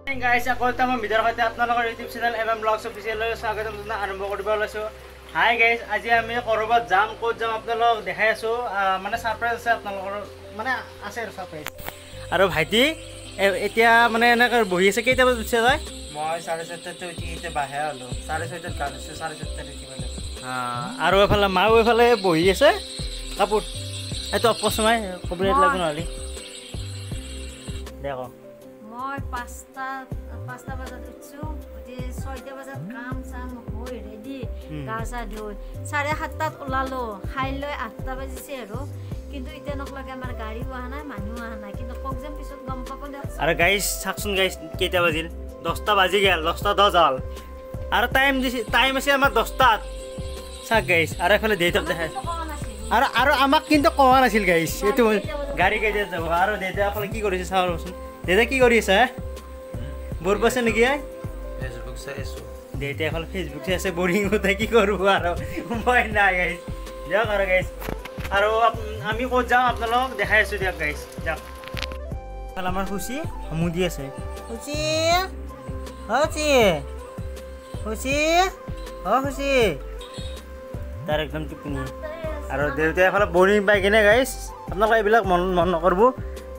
গাইছ, আকৌ এটা মই ভিডিঅ'ৰ সৈতে আপোনালোকৰ YouTube channel M M blogs অফিচিয়েললৈ স্বাগতম জনাই আৰম্ভ কৰিব ওলাইছোঁ। হাই গাইছ, আজি আমি ক'ৰবাত যাম, ক'ত যাম আপোনালোকক দেখাই আছোঁ। মানে ছাৰপ্ৰাইজ আছে আপোনালোকৰ, মানে আছে আৰু ছাৰপ্ৰাইজ। আৰু ভাইটি এতিয়া মানে এনেকৈ বহি আছে। কেইটা বজাত উঠিছে তই? মই 6:30তে উঠি এতিয়া বাহিৰ হ'লোঁ। 6:30ত গা ধুইছোঁ, 6:30ত উঠি পেলাই। আৰু এইফালে মাও এইফালে বহি আছে। কাপোৰ এইটো অপচমাই কপিৰাইট লাগিব নহ'লে। দে ক। মই 5টা বজাত উঠছোঁ, উঠি 6টা বজাত কাম চাম হৈ ৰেডি, গা চা ধুই 7:30ত ওলালোঁ। খাই লৈ 8টা বাজিছে আৰু, কিন্তু এতিয়া নকলাকে আমাৰ গাড়ীও অহা নাই, মানুহো অহা নাই, কিন্তু কওক যাম পিছত গম পাব দিয়কচোন। আৰু গাইছ চাওকচোন গাইছ, কেইটা বাজিল? 10টা বাজি গ'ল, 10টা 10 হ'ল আৰু টাইম দিছে, টাইম আছে আমাৰ 10টাত। চাওক গাইছ, আৰু এইফালে দেউতাক দেখাই আৰু আৰু আমাক কিন্তু কোৱা নাছিল গাইছ এইটো গাড়ী কেইটাত যাব। আৰু দেউতা এফালে কি কৰিছে চাওঁ ৰ'বচোন। দেউতা কি কৰি আছে? বৰ পাইছে নেকি? ফেচবুক চাই আছোঁ। দেউতা এফালে ফেচবুক চাই আছে, বৰিং হওঁতে কি কৰিব আৰু উপায় নাই গাইছ। দিয়ক আৰু গাইছ, আৰু আমি ক'ত যাওঁ আপোনালোকক দেখাই আছোঁ। দিয়ক গাইছ, দিয়ক। এইফালে আমাৰ খুচি সমুদি আছে। খুচি, খুচি, খুচি, অ খুচি, তাৰ একদম টোপনি। আৰু দেউতাই এফালে বৰিং পাই কিনে গাইছ, আপোনালোকে এইবিলাক মন মন নকৰিব।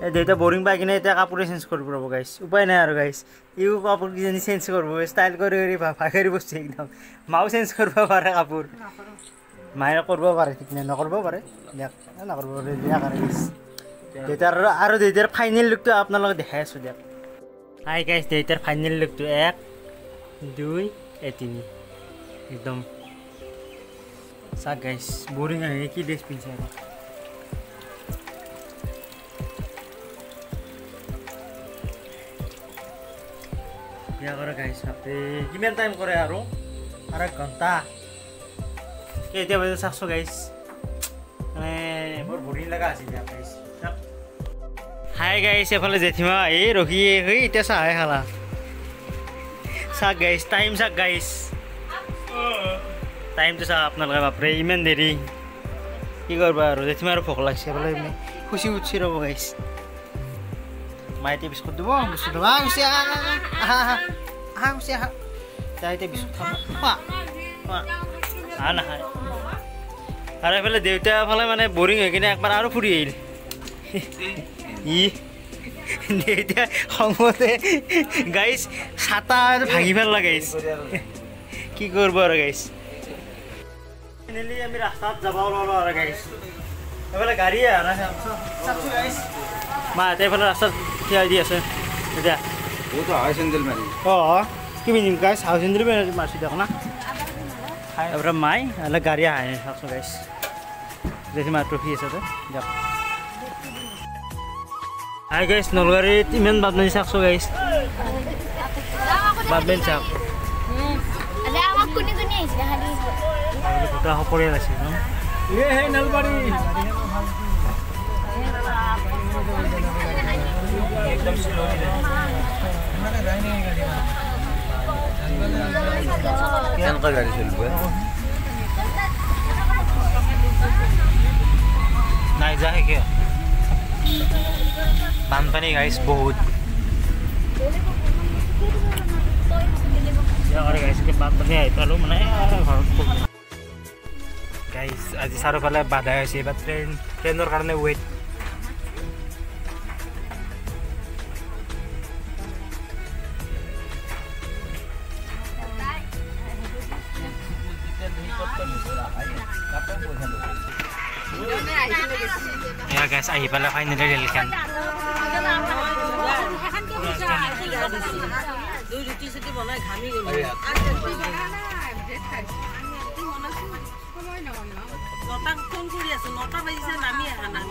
এই দেউতা বৰিং পাই কিনে এতিয়া কাপোৰে চেঞ্জ কৰিব ৰ'ব গাইছ, উপায় নাই আৰু গাইছ। ইও কাপোৰ কিজানি চেঞ্জ কৰিব, ষ্টাইল কৰি কৰি ভাগৰি বস্তু একদম। মাও চেঞ্জ কৰিব পাৰে কাপোৰ, মায়ে কৰিব পাৰে, ঠিক নাই, নকৰিব পাৰে। দিয়ক, নকৰিব পাৰে। দিয়ক আৰু গাইছ, দেউতাৰ আৰু দেউতাৰ ফাইনেল লুকটো আপোনালোকক দেখাই আছোঁ। দিয়ক। হাই গাইছ, দেউতাৰ ফাইনেল লুকটো 1, 2, 3 একদম। চাওক গাইছ, বৰিং আহি কি ড্ৰেছ পিন্ধিছে আৰু। বিয়া কৰে গাইছ, বাপৰে কিমান টাইম কৰে আৰু, আৰু 1 ঘণ্টা। কেতিয়া বাজে চাওকচোন গাইছ, মানে বৰ বৰিং লগা আছে। দিয়ক গাইছ। হাই গাইছ, এইফালে জেঠীমা আহি ৰখি এতিয়া চাহে খালা। চাওক গাইছ, টাইম চাওক গাইছ, টাইমটো চাওক আপোনালোকে। বাপৰে ইমান দেৰি, কি কৰিব আৰু। জেঠীমা আৰু ভোক লাগছে বোলে, খুচি উঠছি ৰ'ব গাইছ। মায়ে এতিয়া বিস্কুট দিব, বিস্কুট দিব। আহা খুচি, আহা আহা আহা খুচি আহা। তাই এতিয়া বিস্কুট খাব, খোৱা খোৱা, আহা নাখায়। আৰু এইফালে দেউতা এফালে মানে বৰিং হৈ কিনে একবাৰ আৰু ফুৰি আহিল। ই দেউতা খঙতে গাইছ ছাতা ভাঙি পেলালা গাইছ, কি কৰিব আৰু গাইছ। ফাইনেলি আমি ৰাস্তাত যাব ওলালো আৰু গাইছ। এইফালে গাড়ী অহা নাই, চাওকচোন গাইছ। মাহঁতে এইফালে ৰাস্তাত থিয় দি আছে এতিয়া। অঁ, কি পিন্ধিম গাইছ? হাউচ চেণ্ডেল মাৰিছোঁ দিয়ক না। তাৰপৰা মাই হ'লে গাড়ী আহে নাই, চাওকচোন গাইছ। জেঠী মাত ৰখি আছে দিয়ক। হাই গাইছ, নলবাৰীত ইমান বাদমানি চাওকচোন গাইছ, বাদমানি চাওক। দুটা পৰিয়াল আছে ন। একদম কেনেকুৱা গাড়ী চলিব? নাই যা শেষে। বানপানী গাইছ বহুত বানপানী আহি পালোঁ মানে ঘৰত। গাইছ আজি চাৰিওফালে বাধা হৈছে, এইবাৰ ট্ৰেইনৰ কাৰণে ৱেইট। এয়া গাইছ আহি পালে ফাইনেলি ৰেলখন। ফোন কৰি আছো, 9টা বাজিছে, নামি অহা নাই।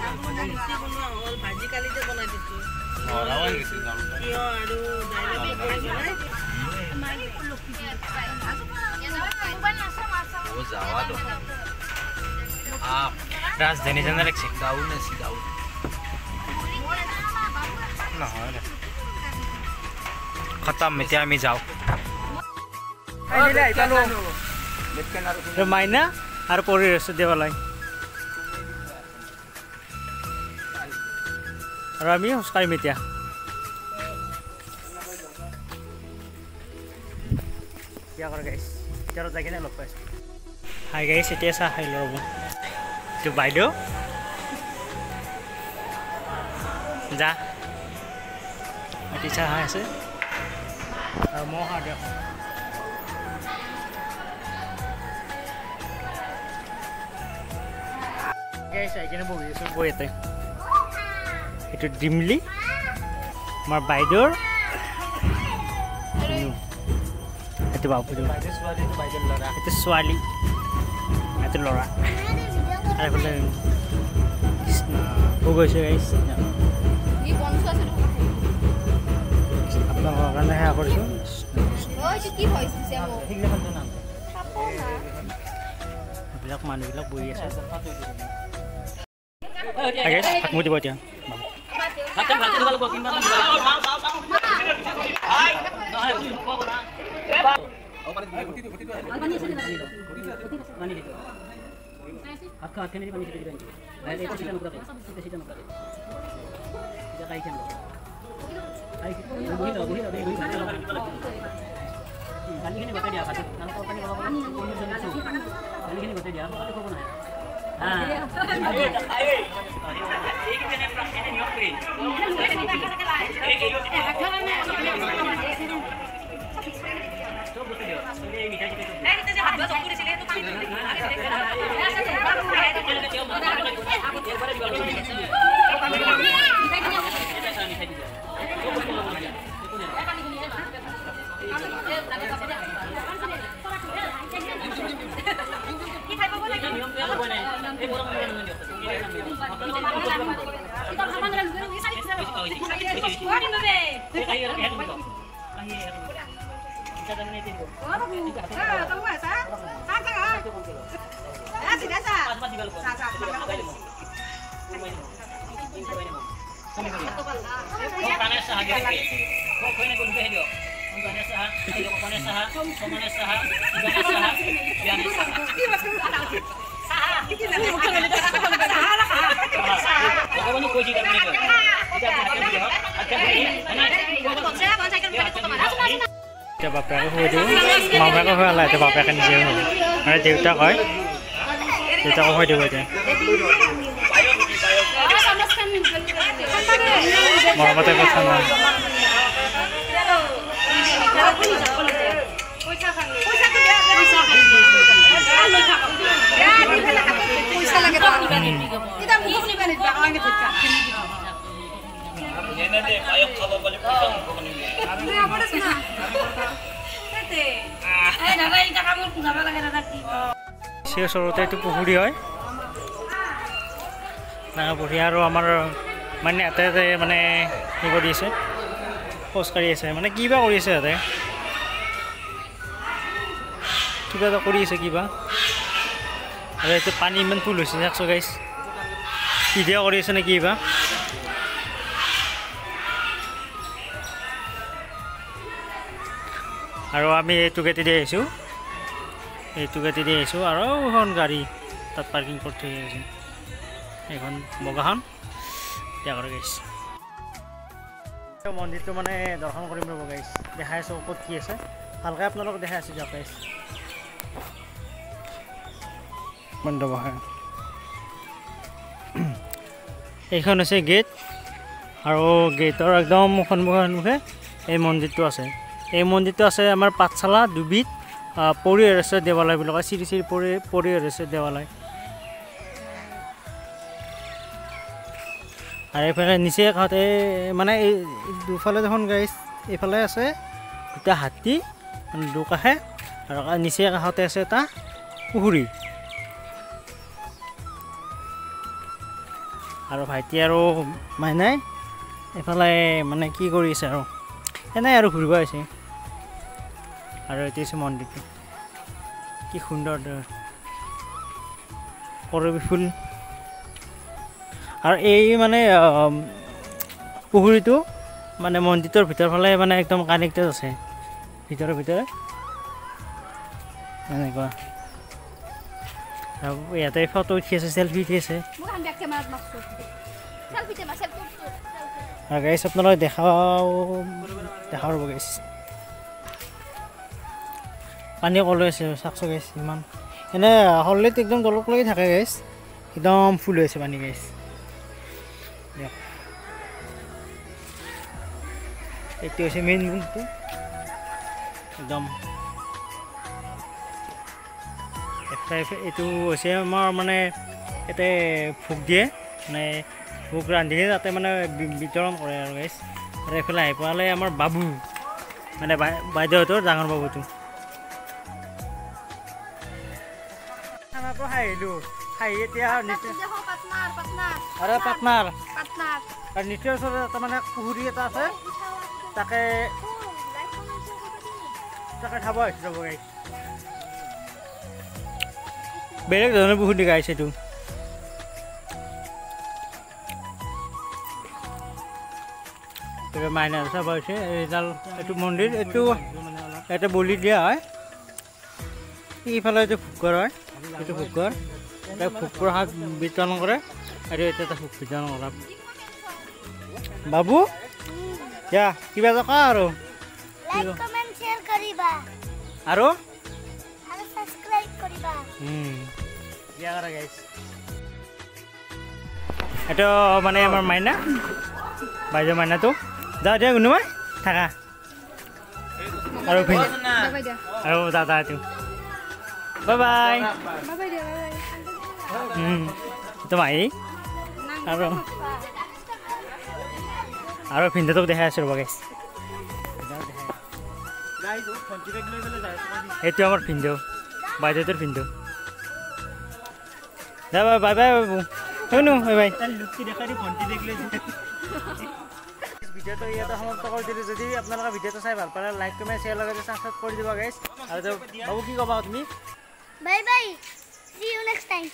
ৰুটি বনোৱা হ'ল, ভাজি কালিতে বনাই দিছো, তিয়হ আৰু দাইল বনাই। ৰাজধানী যেন লাগছে। নহয়, খতম, এতিয়া আমি যাওঁ। মাইনা আৰু পৰি আছো দেৱালয় আৰু আমি খোজকাঢ়িম এতিয়া। দিয়ক আৰু গাইছ, ভিতৰত যাই কিনে লগ পাইছোঁ। হাই গাইছ, এতিয়া চাহ খাই ৰ'ব। এইটো বাইদেউ যা এতিয়া চাহ খাই আছে আৰু ময়ো খাওঁ দিয়ক। গাইছ আহি কিনে বহি আছোঁ বহি ইয়াতে। এইটো ডিমলি আমাৰ বাইদেউৰ, এইটো বাবু, এইটো ছোৱালী, এইটো ল'ৰা। আৰু এইফালে কৃষ্ণ গৈছে গাইছ, আপোনালোকৰ কাৰণে সেৱা কৰিছোঁ। এইবিলাক মানুহবিলাক বহি আছে। ভাত দিব এতিয়া। এতিয়া বাপেকে খুৱাই দিওঁ, মামাকে খুৱালে এতিয়া বাপেকে নিজে মানে দেউতাক হয়, দেউতাকো খুৱাই দিব এতিয়া। মৰমতে কথা নাই। সেই ওচৰতে এইটো পুখুৰী হয়, ডাঙৰ পুখুৰী। আৰু আমাৰ মানে ইয়াতে মানে কি কৰি আছে, খোজকাঢ়ি আছে, মানে কিবা কৰি আছে ইয়াতে, কিবা এটা কৰি আছে কিবা। আৰু এইটো পানী ইমান ফুল হৈছে চাওকচোন গাইছ, ভিডিঅ' কৰি আছে নে কিবা। আৰু আমি এইটো গেটেদি আহিছোঁ, এইটো গেটেদি আহিছোঁ। আৰু এখন গাড়ী তাত পাৰ্কিং কৰি থৈ আহিছে, এইখন বগাখন। এতিয়া আৰু গাইছ মন্দিৰটো মানে দৰ্শন কৰিম ৰ'ব গাইছ, দেখাই আছোঁ ক'ত কি আছে, ভালকৈ আপোনালোক দেখাই আছোঁ দিয়ক গাইছ। মণ্ডপ হয়, এইখন হৈছে গেট, আৰু গেটৰ একদম সন্মুখে সন্মুখে এই মন্দিৰটো আছে। এই মন্দিৰটো আছে আমাৰ পাঠশালা ডুবিত পৰিহৰেশ্বৰ দেৱালয় বুলি কয়, শ্ৰী শ্ৰী পৰিহৰেশ্বৰ দেৱালয়। আৰু এইফালে নিচে কাষতে মানে এই দুফালে দেখোন গাইছ, এইফালে আছে দুটা হাতী দুকাষে, আৰু নিচে কাষতে আছে এটা পুখুৰী। আৰু ভাইটি আৰু মাইনাই এইফালে মানে কি কৰি আছে আৰু এনেই আৰু ঘূৰিব আহিছে। আৰু এইটো হৈছে মন্দিৰটো, কি সুন্দৰ কৰবী ফুল। আৰু এই মানে পুখুৰীটো মানে মন্দিৰটোৰ ভিতৰ ফালে মানে একদম কানেক্টেড আছে, ভিতৰে ভিতৰে এনেকুৱা। আৰু ইয়াতে ফটো উঠি আছে, চেলফি উঠি আছে। আৰু গাইছ আপোনালোক দেখাও দেখাও ৰ'ব গাইছ। পানী কলৈ আছে চাকচো গাইছ, ইমান এনে হৰলিত একদম তলক লাগি থাকে গাইছ, একদম ফুল হৈ আছে পানী গাইছ। এইটো হৈছে মেইন ৰুমটো, একদম এইটো হৈছে আমাৰ মানে ইয়াতে ভোগ দিয়ে, মানে ভোগ ৰান্ধি তাতে মানে বিতৰণ কৰে আৰু গাইছ। আৰু এইফালে আহি পালে আমাৰ বাবু, মানে বাইদেউহঁতৰ ডাঙৰ বাবুটো। খানাটো খাই আহিলোঁ, খাই এতিয়া আৰু পাটনাৰ আৰু নিশ্চয় ওচৰত এটা মানে পুখুৰী এটা আছে, তাকে তাকে খাব আহিছোঁ ৰ'ব গাইছ। বেলেগ ধৰণৰ পুখুৰী গাইছে এইটো। মাইনা চাব হৈছে এইডাল, এইটো মন্দিৰ, এইটো ইয়াতে বলি দিয়া হয়। এইফালে এইটো ভোগঘৰ হয়, এইটো ভোগঘৰ, তাত ভোগ প্ৰসাদ বিতৰণ কৰে আৰু ইয়াতে এটা ভোগ বিতৰণ কৰা। বাবু যা কিবা এটা ক আৰু আৰু এইটো মানে আমাৰ মাইনা, বাইদেউ মাইনাটো। যাওঁ দিয়া কোনোবাই থাকা আৰু আৰু দাদা এইটো বাই বাই। এইটো মাহী আৰু আৰু ভিনদেউটোক দেখাই আছোঁ ৰ'বা গাইছ। এইটো আমাৰ ভিনদেউ, বাইদেউটোৰ ভিনদেউ। দে বাই বাই বাবু, শুনো বাই বাই। ভিডিঅ'টো ইয়াতে সমাপ্ত কৰি দিলোঁ। যদি আপোনালোকে ভিডিঅ'টো চাই ভাল পালে লাইক কমেণ্ট শ্বেয়াৰ লগতে ছাবস্ক্ৰাইব কৰি দিব গাইছ। আৰু বাবু কি ক'বা তুমি? Bye bye, see you next time.